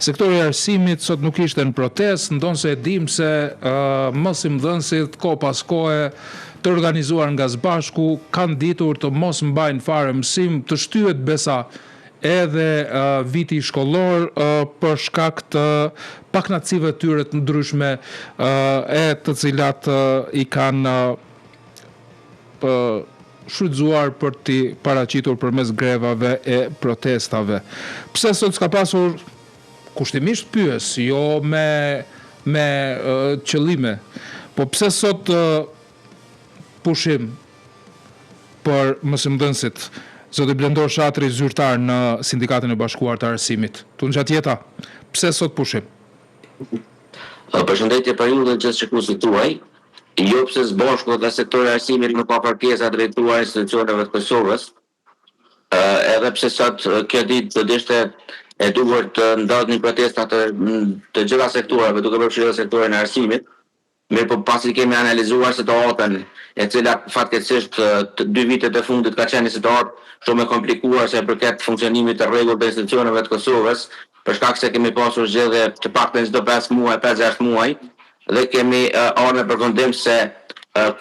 Sektori i arsimit sot nuk ishte në protestë, ndonëse e dimë se mësimdhënësit kohë pas kohe të organizuar nga SBASHK-u kanë ditur të mos mbajnë fare mësim, të shtyhet besa edhe viti shkollor për shkak të pakënaqësive të tyre të ndryshme e të cilat i kanë shfrytëzuar për t'i paraqitur përmes grevave e protestave. Pse sot s'ka pasur kushtimisht pyes, jo me me qëllime, po pse sot pushim për mësimdhënësit? Zoti Blendor Shatri, zyrtar në Sindikatën e Bashkuar të Arsimit. Tungjatjeta, pse sot pushim? Përshëndetje për ju dhe gjithë shikuesit tuaj. Jo pse SBASHK-u dhe sektori i arsimit nuk ka kërkesa drejtuar institucioneve të Kosovës, edhe pse sot kjo ditë do të ishte e duhur të ndodhnin protesta të të gjitha sektorëve, duke përfshirë edhe sektorin e arsimit, mirëpo pasi kemi analizuar situatën, e cila fatkeqësisht të dy vitet e fundit ka qenë një situatë shumë e komplikuar sa i përket funksionimit të rregullt të institucioneve të Kosovës, për shkak se kemi pasur zgjedhje të paktën çdo pesë muaj, pesë-gjashtë muaj, dhe kemi ardhur në përfundim se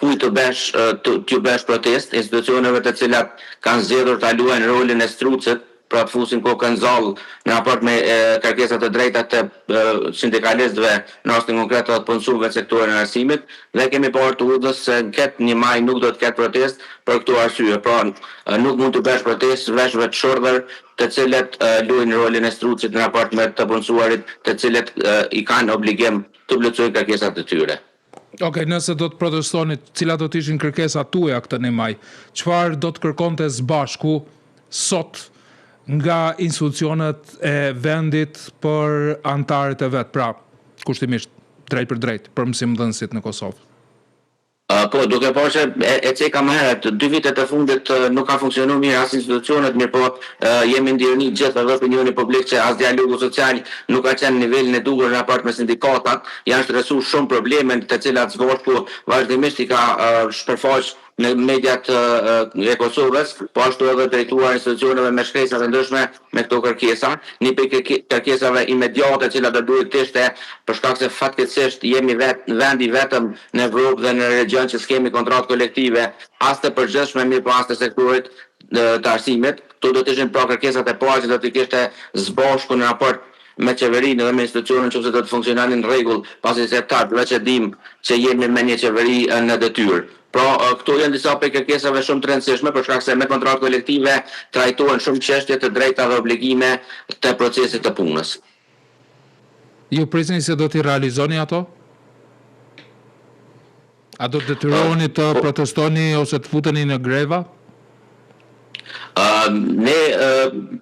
kujt të besh t'ju besh protestë, institucioneve të cilat kanë zgjedhur ta luajnë rolin e strucit, pra të fusin kokën në zall në raport me kërkesat e drejta të sindikalistëve, në rastin konkret edhe të punësuarve në sektorin e arsimit, dhe kemi parë të udhës se në këtë një maj nuk do të ketë protestë për këto arsye. Pra, nuk mund t'u besh protestë veshëve të shurdhër të cilët luajnë rolin e strucit në raport me të punësuarit të cilët i kanë obligim të plotësojnë kërkesat e tyre. Okej, nëse do të protestonit, cilat do të ishin kërkesat tuaja këtë një maj? Çfarë do të kërkonte SBASHK-u sot nga institucionet e vendit për anëtarët e vet, pra, kushtimisht, drejtpërdrejt, për mësimdhënësit në Kosovë? Po, duke parë që e ceka më herët, dy vitet e fundit nuk kanë funksionuar mirë as institucionet, mirëpo jemi në dijeni të gjithë edhe opinioni publik që as dialogu social nuk ka qenë në nivelin e duhur në raport me sindikatat, janë shtresu shumë probleme të cilat SBASHK-u vazhdimisht i ka shpërfaq në mediat e Kosovës, po ashtu edhe drejtuar institucioneve me shkresa të ndryshme me këto kërkesa. Një prej kërkesave imediate e cila do duhej të ishte, për shkak se fatkeqësisht jemi vet vendi i vetëm në Evropë dhe në regjion që s'kemi kontratë kolektive as të përgjithshme mirëpo as të sektorit të arsimit. Këto do të ishin pra kërkesat e para që do t'i kishte SBASHK-u në raport me qeverinë dhe me institucionet në qoftë se do të funksiononin në rregull, pasi se tash veç e dimë që jemi me një qeveri në detyrë. Pra, këto janë disa prej kërkesave shumë të rëndësishme, për shkak se me kontratë kolektive trajtohen shumë çështje të drejta dhe obligime të procesit të punës. Ju prisni se do t'i realizoni ato? A do të detyroheni të po, protestoni ose të futeni në greva? Ne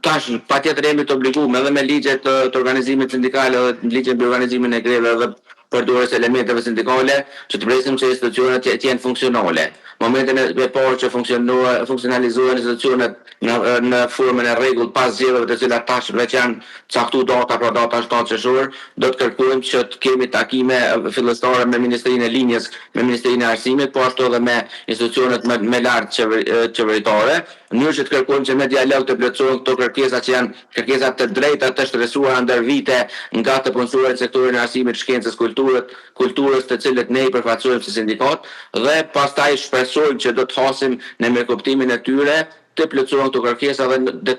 tash patjetër jemi të obliguar edhe me ligjet të, të organizimit sindikal edhe ligjin për organizimin e grevave dhe përdorjes së elementeve sindikale që të presim që institucionet të jenë funksionale. Momentin e parë që funksionalizohen institucionet në në formën e rregullt pas zgjedhjeve të cilat tash veç janë caktu data, pra data 7 qershor, do të kërkojmë që të kemi takime fillestare me Ministrinë e Linjës, me Ministrinë e Arsimit, po ashtu edhe me institucionet më më lartë qeveritare, në mënyrë që të kërkojmë që me dialog të plotësohen këto kërkesa që janë kërkesa të drejta të shtresuara ndër vite nga të punësuarit në sektorin e arsimit, shkencës, kulturët, kulturës të cilët ne i përfaqësojmë si sindikatë dhe pastaj shpresojmë që do të hasim në mirëkuptimin e tyre të plotësohen këto kërkesa dhe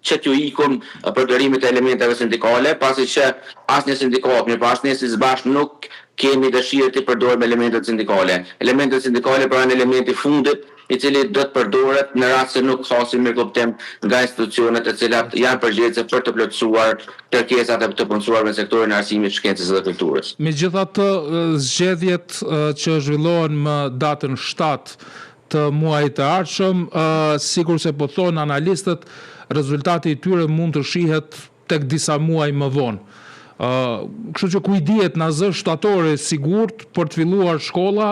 që t'ju ikum përdorimit të elementeve sindikale, pasi që asnjë sindikatë, mirëpo as ne si SBASHK nuk kemi dëshirë t'i përdorim elementet sindikale. Elementet sindikale pra janë elementi i fundit i cili do të përdoret në rast se nuk hasim mirëkuptim nga institucionet të cilat janë përgjegjëse për të plotësuar kërkesat e të punësuarve në sektorin e arsimit, shkencës dhe kulturës. Megjithatë, zgjedhjet që zhvillohen më datën 7 të muajit të ardhshëm, sikurse po thonë analistët, rezultati i tyre mund të shihet tek disa muaj më vonë. Kështu që ku i dihet na zë shtatori sigurt për të filluar shkolla,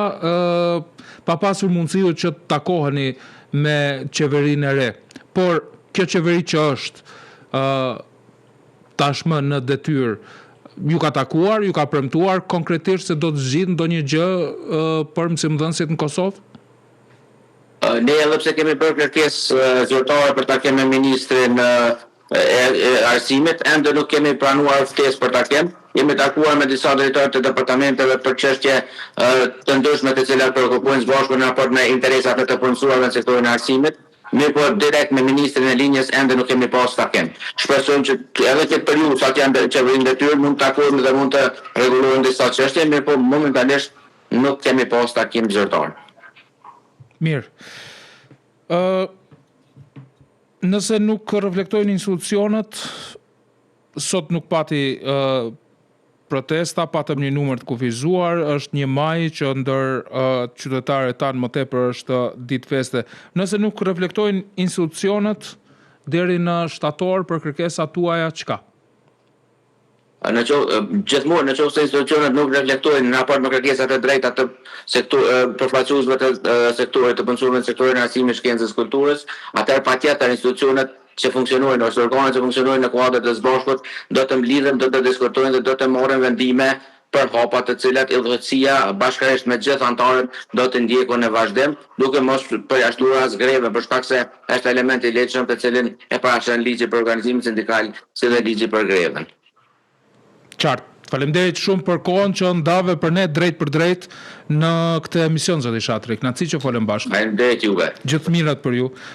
pa pasur mundësi ju që të takoheni me qeverinë e re. Por kjo qeveri që është tashmë në detyrë, ju ka takuar, ju ka premtuar konkretisht se do të zgjidhë ndonjë gjë për mësimdhënësit në Kosovë? Ne edhe pse kemi bërë kërkesë zyrtare për takim me ministrin. e, e arsimit, ende nuk kemi pranuar ftesë për takim. Jemi takuar me disa drejtorë të departamenteve për çështje të ndryshme të cilat preokupojnë SBASHK-un në raport me interesat e të punësuarve në sektorin e arsimit. Mirëpo direkt me ministrin e linjës ende nuk kemi pas takim. Shpresojmë që edhe këtë periudhë sa të janë qeveri në detyrë mund të takohemi dhe mund të rregullohen disa çështje, mirëpo momentalisht nuk kemi pas takim zyrtar. Mirë. Ë nëse nuk reflektojnë institucionet, sot nuk pati ë protesta, patëm një numër të kufizuar, është 1 maj që ndër uh, qytetarët tanë më tepër është ditë feste. Nëse nuk reflektojnë institucionet deri në shtator për kërkesat tuaja, çka? Në qoftë gjithmonë në qoftë se institucionet nuk reflektojnë në raport me kërkesat e drejta të sektor përfaqësuesve të sektorit të punësuarve në sektorin e arsimit, shkencës, kulturës, atëherë patjetër institucionet që funksionojnë ose organet që funksionojnë në kuadër të SBASHK-ut do të mblidhen, do të diskutojnë dhe do të marrin vendime për hapat të cilat udhëheqësia bashkërisht me gjithë anëtarët do të ndjekun në vazhdim, duke mos përjashtuar as grevën, për shkak se është element i ligjshëm të cilin e parasheh ligji për organizimin sindikal si dhe ligji për grevën. Qartë. Faleminderit shumë për kohën që ndave për ne drejt për drejt në këtë emision zoti Shatri. Kënaqësi që folëm bashkë. Faleminderit juve. Gjithë mirat për ju.